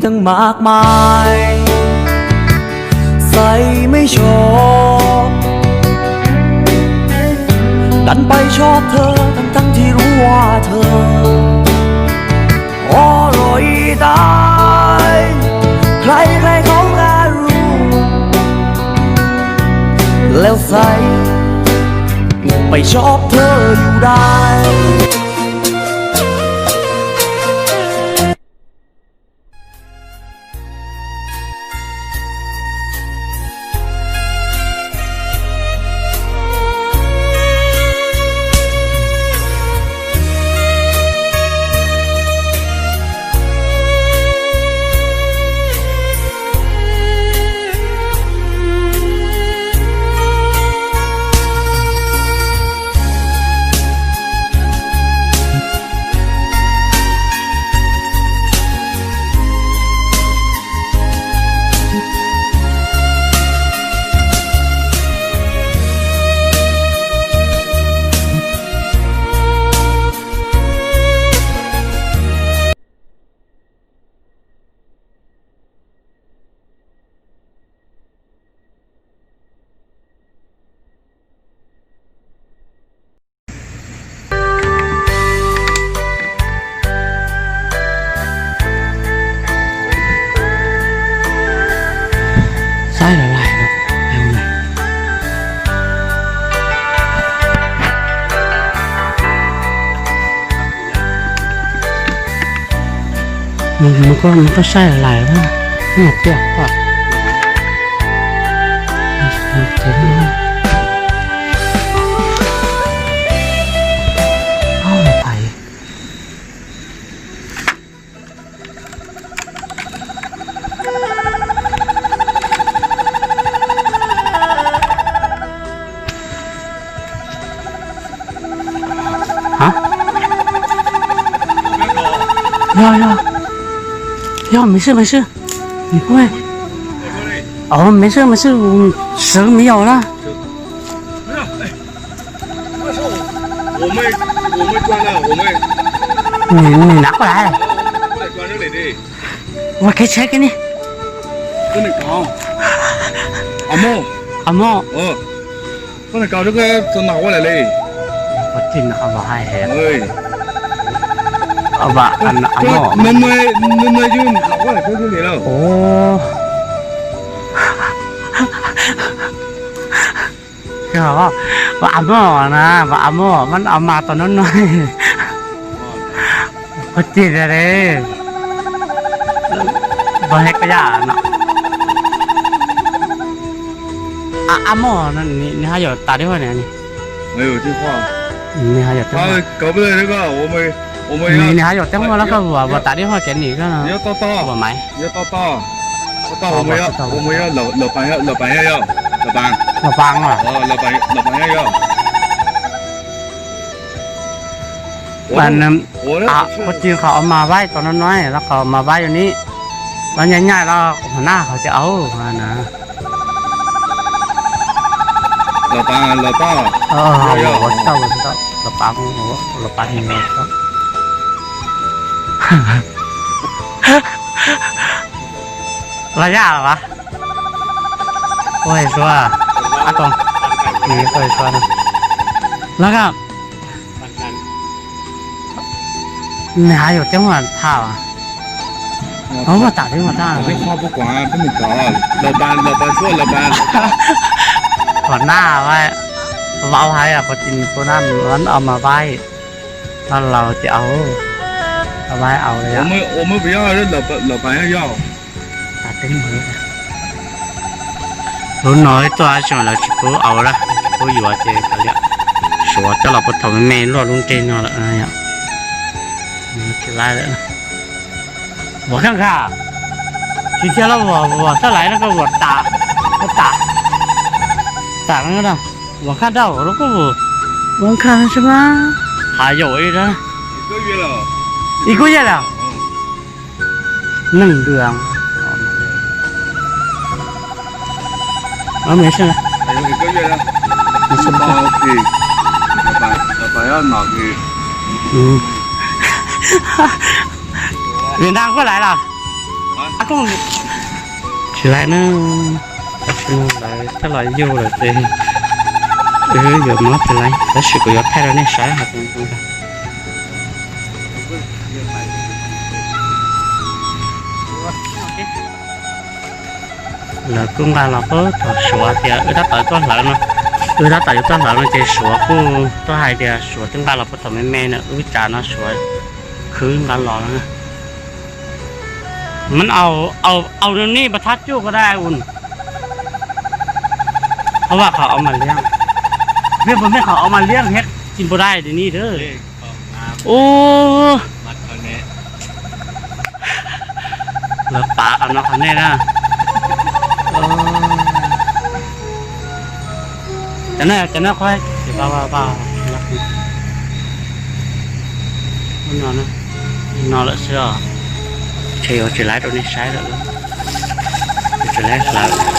Tưng mạc mai, say mây gió, đắm bay cho thơ, thăng thăng thì rũ hoa thơ. Ôi rồi tai, khai khai khóc ga ru, leo say, bay cho thơ dù đai. Saib los laim no. Nws koj, nws koj saib los laim, nws tiag koj. Hả? Yog, yog. Yog, 没事, 没事. Ủa, 没事, 没事, 十秒了. 我们，我们转了，我们。你，你拿过来。过来转这里的。我开车给你。跟你讲。阿毛。阿毛。嗯。跟你讲，这个都拿过来嘞。我真的好不好还？哎。好吧，俺俺毛。那那那那就拿过来，在这里了。哦。 Yog, vam mus na, vam mus, mas o mas tau no no. Ua ciaj tiag li. Npog he koj yam no. A, a mos, nws haj yam tas li huaj ni. Nws haj yam tas. Nws haj yam tas huaj los koj vuas tas li huaj kev nim koj no. Vuas maiv. Los paas. Ua ciaj qhov o mas vaib tau no no, los qhov mas vaib yog ni. Los nyaij nyaij los hov naj hov ces au na. Los paas, los paas. Los paas, los paas. Los yaj los as. Ua hais sua, ab ko, nws ua hais sua no. Los koj, nws haj yam tas huaj tha as. Hov, huaj tas li huaj tha. Hov naj, vauv hais, qhov tsis pub naj, o mas vaib, o laus ces au, vaib au li. Lub no ib txoj tsis mas lawv tsis pub au lawm, tsis pub yuav ces kav liam, suav coj los puag thaum me me luaj lub ntseg no lawm. Tsis laib lawm. Vuas kheej kha, tsis thiaj los vuas, vuas xab laiv no koj vuas tas, tas, tas no, vuas khaj daj lub koj vuas, vuas khaj tsis mas, has yaum ib, ib kub yaj lawm. Neeg dua. Việt Nam koj laiv los? Tsis laib na, tam sim no lawv coj los yug lawm ces wb yuav muab tsis laib, tab sis kuv yuav thaij rau nej saib hais tias zoo ntag. Lawv kuj nqa los puag thaum Suav tias wb tab tom tuaj hlawv no, wb tab tom yuav tuaj hlawv no ces Suav kuj tuaj hais tias Suav twb nqa los puag thaum me me no, wb tsav no Suav khwb nqa los no. Mab au, au, au no nej pas thab cuj ko dai un. Hov vam qhov au mas liab. Mej puas mej qhov au mas liab thiab tsis npau dai di ni. Ub, lawv pav qhov no qhov nej na. Cov no, cov no qhov no, no lawm xwb os. Ces yuav tsis laib rau nej saib lawm, tsis laib hlawv.